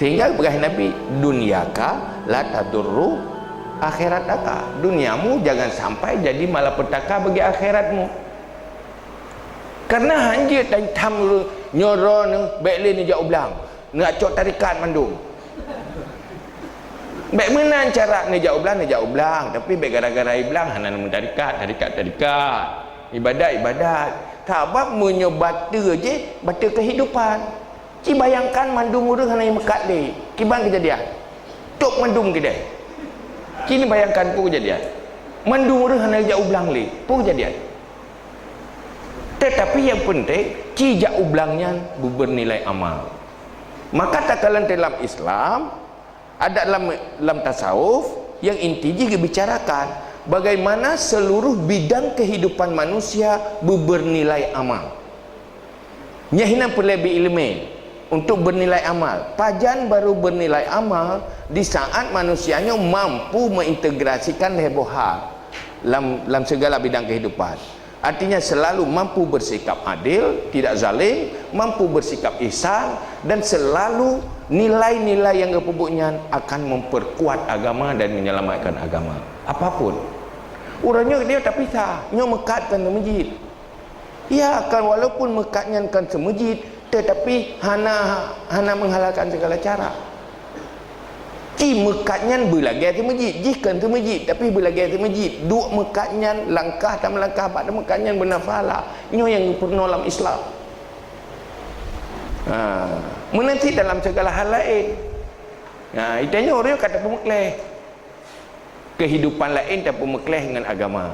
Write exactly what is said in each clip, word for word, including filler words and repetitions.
Sehingga peugah Nabi, "Dunyaka la tadurru akhirataka." Duniamu jangan sampai jadi malapetaka bagi akhiratmu. Karena hanjeuet dan tham nyoe droeneuh bèk lé neujak u blang, neujak cok tarekat mandum. Bèk meunan cara neujak u blang, neujak u blang, tapi bèk gara-gara i blang hana neumeu tarekat, tarekat, tarekat. Ibadat, ibadat. Sabab meunyoe bateue jih, bateue kehidupan. Ci bayangkan mandum ureueng hana meukat lé. Kiban keujadian? Tôp mandum keudéh. Ci neubayangkan peue keujadian? Mandum ureueng hana jak u blang lé. Peue keujadian? Tetapi nyang penting, ci jak u blang nyan beubernilai amal. Maka takalon dalam Islam, ada lam, lam tasawuf, nyang inti jih geubicarakan bagaimana seluruh bidang kehidupan manusia beubernilai amal. Nyan hinan peureulèe bi ileumèe untuk bernilai amal. Pajan baru bernilai amal? Di saat manusia nyoe mampu mengintegrasikan lhèe boh hal lam, lam segala bidang kehidupan. Artinya, selalu mampu bersikap adil, tidak zalim, mampu bersikap ihsan, dan selalu nilai-nilai nyang geupeubuet nyan akan memperkuat agama dan menyelamatkan agama. Apapun. Uroe nyoe dia tapisah, nyoe meukat kon seumeujid. Ya, kan walaupun meukat nyan kon seumeujid, tetapi hana, hana menghalalkan segala cara. Ci meukat nyan beulagèe seumeujid, jih kon seumeujid, tapi beulagèe seumeujid. Duek meukat nyan, langkah tameulangkah bak meukat nyan beuna pahala. Nyoe nyang geupeurunoe lam Islam. Ha, meunan cit dalam segala hal laén. Ha, geutanyoe ureueng ka tapeumeuklèh. Kehidupan laén tapeumeuklèh ngon agama.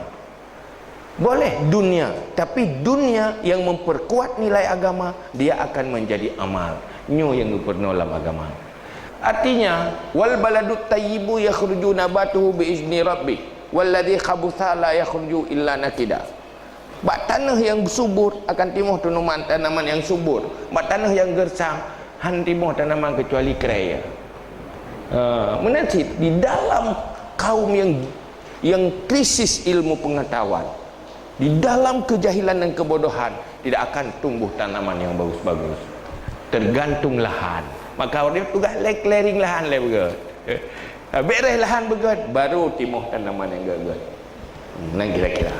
Boleh dunia, tapi dunia yang memperkuat nilai agama, dia akan menjadi amal. Nyoe nyang geupeurunoe lam agama. Artinya, "Wal baladut thayyibu yakhruju nabatuhu bi izni rabbih, walladzi khabutha la yakhruju illa nakida." Bak tanoh nyang subur akan timoh tanaman, tanaman nyang subur. Bak tanoh nyang gersang, han timoh tanaman keucuali krèe. Ha, meunan cit di dalam kaum nyang, nyang krisis ilmu pengetahuan, di dalam kejahilan dan kebodohan, tidak akan tumbuh tanaman yang bagus-bagus. Tergantung lahan. Maka dia tugas lé clearing lahan lé beugöt. Habéh reh lahan beugöt, baru timoh tanaman nyang göt-göt. Meunan kira-kira.